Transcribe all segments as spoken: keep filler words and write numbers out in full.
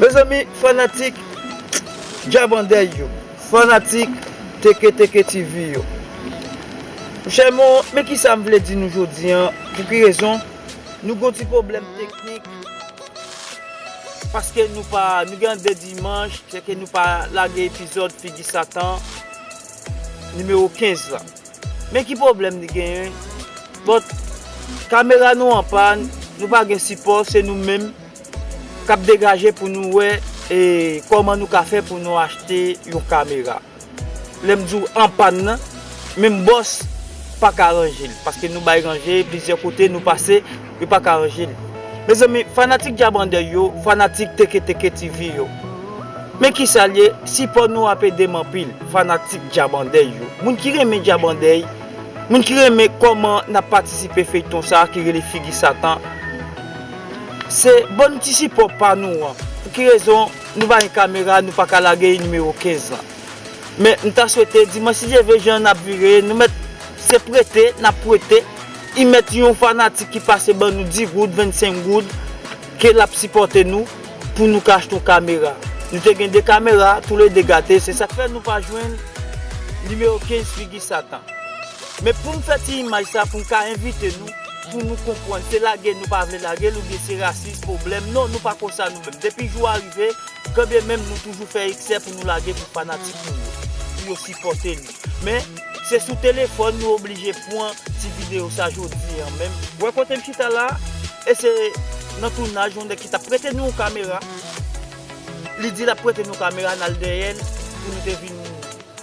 Mezanmi, fanatik Djabandèy yo, fanatik Teke Teke T V yo. Monchè, men kisa m vle di nou jodi a, pou ki rezon nou gon ti pwoblèm teknik, paske nou pa, nou gen de dimanch, se ke nou pa lage epizòd Figi Satan nimewo kenz la. Men ki pwoblèm li genyen? Bon, kamera nou an pàn, nou pa gen sipò, se nou menm k ap degaje pou nou wè e kòman nou ka fè pou nou achte yon kamera. Lè m di w an pàn nan, menm bòs pa ka ranje l, paske nou bay ranje plizyè kote, nou pase, yo pa ka ranje l. Mezanmi, fanatik Djabandèy yo, fanatik Teke Teke T V yo, men kisa l ye, sipò nou ap ede m anpil, fanatik Djabandèy yo. Moun ki renmen Djabandèy, moun ki renmen kòman n ap patisipe feyton sa a ki rele Figi Satan, se ban n ti sipò pa nou an. Pou ki rezon nou pa gen kamera, nou pa ka lage nimewo kenz lan? Men m ta swete dimanch, si Dye vle, jan n ap vire, nou mèt se prete, n ap prete. I mèt yon fanatik ki pase ban nou dis goud, vennsenk goud, ke l ap sipòte nou pou nou ka achte yon kamera. Nou te gen de kamera, toulede gate, se sa k fè nou pa jwenn nimewo kenz Figi Satan. Men pou m fè ti imaj sa, pou m ka envite nou, pou nou konprann, se lage nou pa vle lage l, oubyen se rasis, pwoblèm. Non, nou pa konsa nou menm. Depi jou a rive, kanmenm nou toujou fè eksè pou nou lage pou fanatik nou yo, pou yo sipòte nou. Men, se sou telefòn nou oblije pran ti videyo sa jodi a menm. Ou wè kote m chita la, e se nan tounaj, yon nèg ki t ap prete nou yon kamera. Li di l ap prete nou kamera, n al dèyè l, pou nou te vin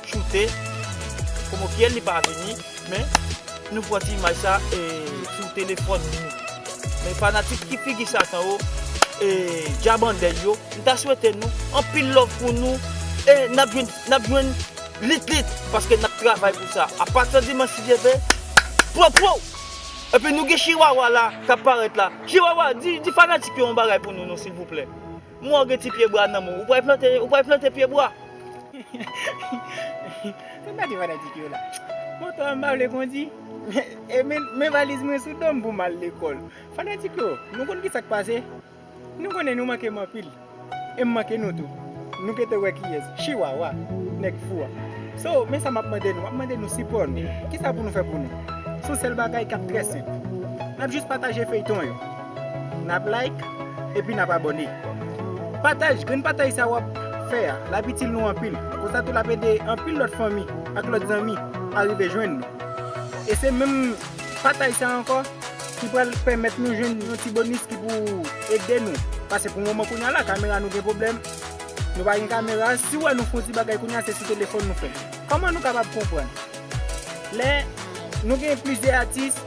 choute. Kòman pyè li pa vini, men nou pran ti imaj sa e sou telefòn nou. Men fanatik ki Figi Satan yo, e Djabandèy yo, m ta swete nou anpil love pou nou, e n ap jwenn, n ap jwenn lit lit, paske n ap travay pou sa. Apati dimanch, si Dye vle, pwo pwo! Epi nou gen chiwawa la k ap parèt la. Chiwawa, di, di fanatik yo yon bagay pou nou non, silvouplè. M wè w gen ti pye bwa nan men w. Ou pral plante, ou pral plante pye bwa? Sa m ta di fanatik yo la. Moto a m pa vle kondi. E men, men valiz mwen sou do m pou m al lekòl. Fanatik yo, nou konn ki sa k pase? Nou konnen nou manke m anpil. E m manke nou tou. Nou kete wè kiyès. Chiwawa. Nèg fou a. So, men sa m ap mande nou. M ap mande nou sipò nou. Kisa pou nou fè pou nou? Se yon sèl bagay k ap trè senp. N ap jis pataje feyton yo. N ap like, epi n ap abòne. Pataj, grenn pataj sa w ap fè a, l ap itil nou anpil. Konsa tou l ap ede anpil lòt fanmi ak lòt zanmi a rive jwenn nou. E se menm pataj sa ankò ki pral pèmèt nou jwenn yon ti bonis ki pou ede nou. Paske pou moman kounye a la, kamera nou gen pwoblèm. Nou pa gen kamera. Si w wè nou fè yon ti bagay kounye a, se sou telefòn nou fè l. Kòman nou kapab konprann? Lè nou gen plizyè atis,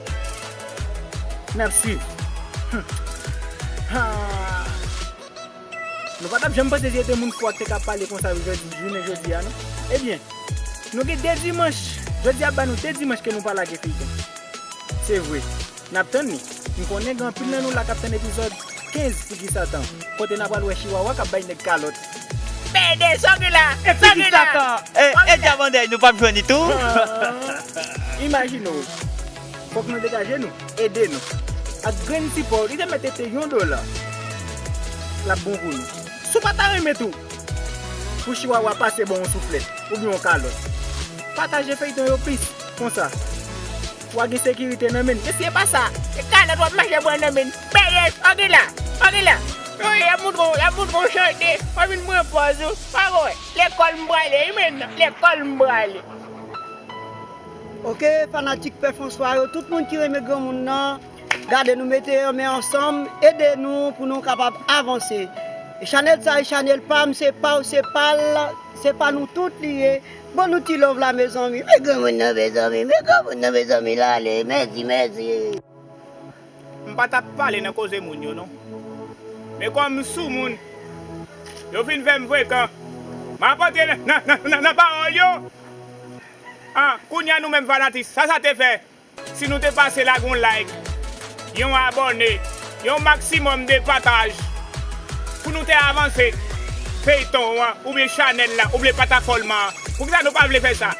n ap swiv. Hmm. Ha! Nou pa t ap janm panse se te moun fou a ki te ka pale konsa jodi, jounen jodi a, non? Ebyen, nou gen de dimanch. Jodi a ba nou de dimanch ke nou pa lage feyton. Se vre. N ap tann li. M konnen gen anpil nan nou la k ap tann epizòd kenz Figi Satan, kote n a pral wè Chiwawa k ap bay nèg kalòt. Bèdè, sa w gen la? E sa w gen la? Figi Satan! E, e Djabandèy, nou p ap jwenn li tou? Ah, imajine w. Fòk nou degaje nou, ede nou. Ak grenn sipò, li te mèt ete yon dola. L ap bon pou nou. Si w pa ta renmen tou, pou Chiwawa pase ba w yon souflèt, oubyen yon kalòt, pataje feyton yo plis, konsa w a gen sekirite nan men n. Men si e pa sa, e kalòt w ap mache pran nan men n. Bèyès, angi la, angi la. Yo, y ap montre w, y ap montre w chante, w ap vin pran pòz ou. Pa wè, lekòl m prale, wi men, lekòl m prale. Oke, fanatik Pè Franswa yo, tout moun ki renmen granmoun nan, gade nou mete men ansanm, ede nou pou nou kapab avanse. E chanèl sa, e chanèl pa m, se pa w, se pa l, se pa nou tout li ye. Ban nou ti love la, mezanmi. Men granmoun nan, mezanmi, men granmoun nan, mezanmi, l ale, mèsi, mèsi. M pa t ap pale nan koze moun yo, non. Men kòm m sou moun, yo fin fè m frekan. M ap antre nan, nan, nan, nan, nan pawòl yo. Ah, kounye a nou menm fanatik, sa sa te fè? Si nou te pase lage yon like, yon abòne, yon maksimòm de pataj, pou nou te avanse feyton an, oubyen chanèl la, oubyen platafòm an, poukisa nou pa vle fè sa?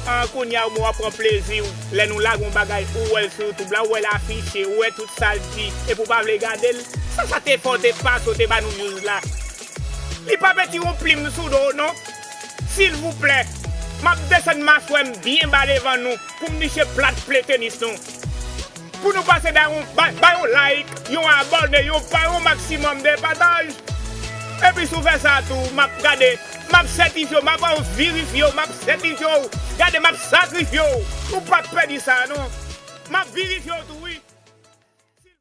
An, kounye a w ap pran plezi w lè nou lage yon bagay, ou wè l sou YouTube la, ou wè l afiche, ou wè tout sa l di, epi w pa vle gade l? Sa sa te fè w te pase, w te ba nou views la? Li pa mete yon plim sou do w non. Silvouplè, m ap desann machwè m byen ba devan nou pou m niche plat pye tenis nou. Pou nou pase bay yon, bay, bay yon like, yon abòne, yon pa yon maksimòm de pataj. Epi si w fè sa tou, m ap gade, m ap sètifye w, m ap verifye w, m ap sètifye w. Gade, m ap sakrifye w. Ou p ap pèdi sa non. M ap verifye w tou wi.